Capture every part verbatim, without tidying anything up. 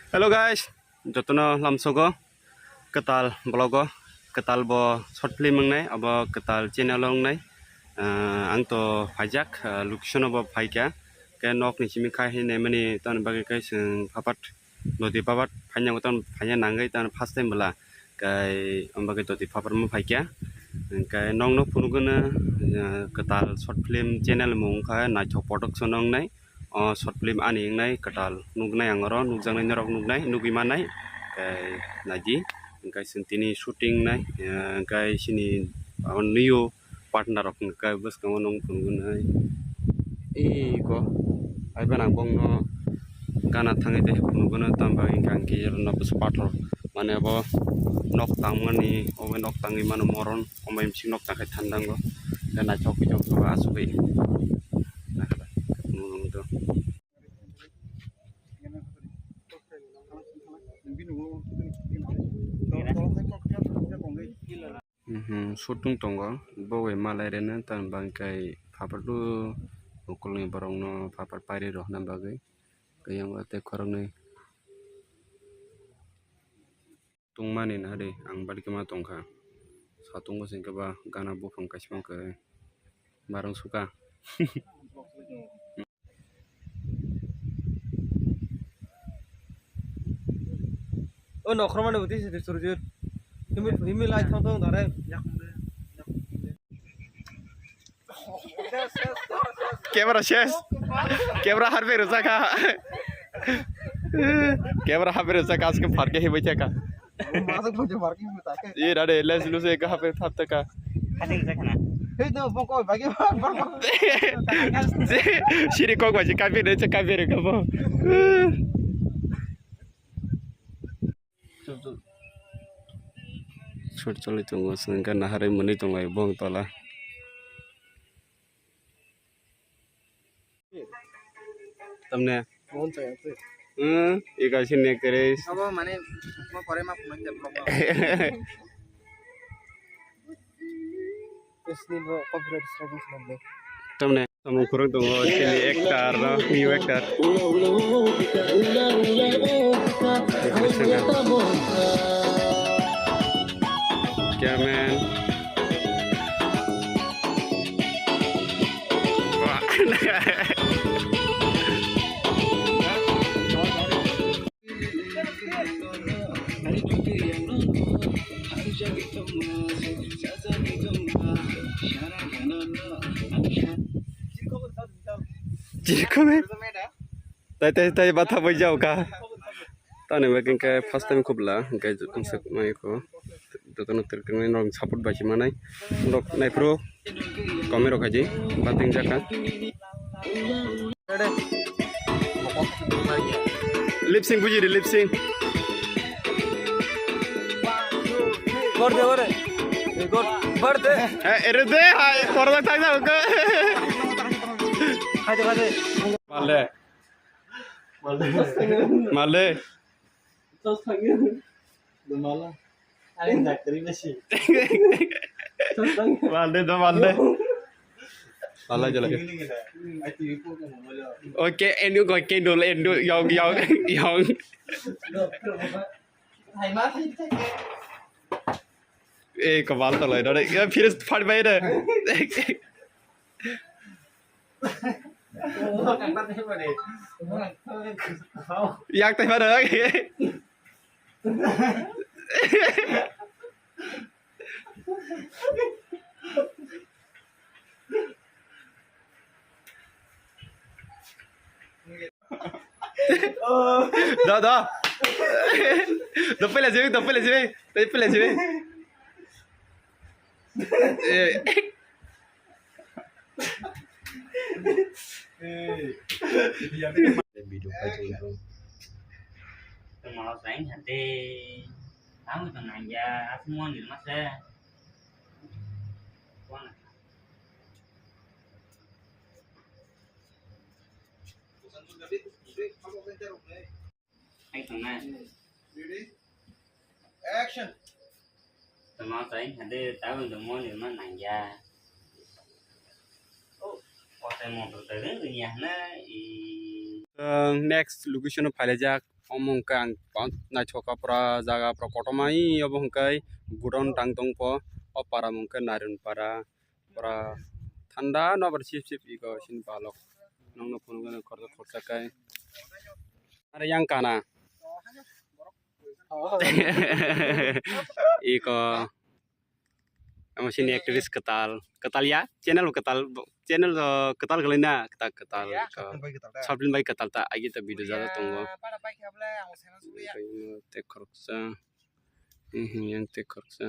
Hello guys, jotono lamsogo kwtal vlog o, kwtal bo short film wngnai, abo kwtal channel o wngnai. Ah, ang to phaijak, ah, location o bo phaikha. Khe nok ni simi khai hinwi mani tamo bagwi khe chwng phapat, doti phapat phaina tamo phaina nangwi tamo first time bwla. Khe amo bagwi doti phapat mo phaikha. Hwnkhe nokno phunukgwno, ah, kwtal short film channel mung wngkha Naithok Production wngnai. O short film ani wngnai kwtal nuknai ang oro, nukjaknai norok nuknai, nugwi mannai. Khe naidi, hwnkhe chwng tini shooting nai, eh, hwnkhe chini abo nwi o partner rok hwnkhe bwskango nung phunuknai. Eko, hai bai ang bongno gana thangwi tei phunukgwno, tamo bagwi hwnkhe ang khe oro nok bwswk pathor, mane abo nok tangmani, obo nok tangwi mano moron, omo hai bising nok tangkhe thandango, tei naithok khe asugwi. Mhm, shooting tongo, bo bai malai reno, tamo bangkhe phaphar dw ukulni borokno phaphar pairi rwna bagwi, khe yang tei khoroknwi. Tungmani nahadi ang badikhe ma tongkha. Satung bwswk khe ba gana buphang kaisa wngkha barang suka. O nokhormani bwtwi sidi Surjit. Himi, himi lai thong thong dare. Camera ses. Camera harbe rwchakha. Camera harbe rwchakha, aske pharke hibai chakha. Masuk punya parking mo take. Ye dade les luse ka hape thap taka. Hei to boko bagi bang bang bang. Siri kok baji kapi de chak kapi re kabo. Shot choli tongo, sengka nahare mani tonglai bong tola. Tamne? Hmm, ikaw si actress. Abo mane, mo kore ma phunuk de vlog. Isni bo copyright strike ni swnam de. Tamne? Tamo khurang tongo, chini actor, no? New actor. Cameraman. Chirikome. Tai, tai, tai, batha bai jao ka. Tani bai khe first time khubla, hwnkhe ang sak mai kho. Jotono tirkirni nok support bai se manai. Nok nai pro comment rok khaidi, bating jaka. Lip sync buji di, lip sync. Gor de, gor de. Gor, gor de. Eh, ere de, hai, porda thang jao ka. Hai de, hai de. Male. Male. Male. Male do male. Male jala. Okay, endu go kendo endu yong yong yong. Eh, kabal to lai dore. Ya, phir phar bai de. Yak tai phar. Da, da. Da pele jibe, da pele jibe. Da pele jibe. Eh. Video khai tong. Tong mau sai hade. Ang tong nang ya, asmo ni masa. Hai tong na. Ready? Action. Tama tai hade tahu demo ni mana ya. Oh, kote motor tadi dunia na i. Ang next location o phailajak. Omo hwnkhe ang naithok kha pura jaga pura kotorma, ee, obo hwnkhe godown tang tong pho. O para mung khe Narun para, pura thanda nobar sip sip iko sini balok. Nongno phunukgwi khoroksa khoroksa khe. Are yang kana. Iko. Amo sini actress kwtal. Kwtal ya? Channel bo kwtal. Channel do kwtal kwlai na. Kwtal, kwtal. Sablin bai kwtal ta. Agi ta video jada tongo. Te khoroksa. Yang te khoroksa.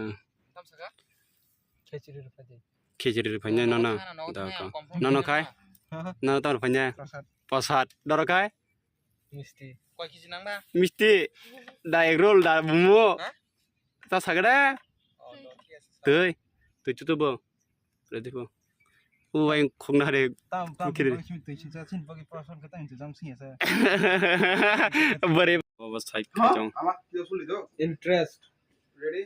Khichiri rwphai nai nono. Da ko. Nono khai? Nono tamo rwphai nai? Prasad. Prasad. Doro khai? Misti. Koi kg nang na? Misti. Da egg roll da bumo. Ha? Ta sagada. Tui. Tui chutu bo. Ready bo. O bai khokna re. Tam tam. Tui chin chin chin bagi prasad kata intu jam sing ya sa. Bare. Baba side kachong. Ama kyo suli do. Interest. Ready?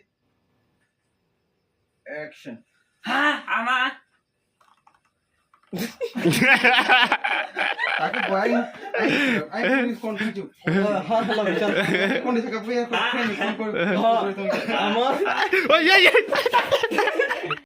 Action. Ha, ama. Aku buai. Ai, ai, please continue. Ha, ha, ha. Continue ka buai, aku friend, friend, friend. Ha, ama. Oh, yeah, yeah.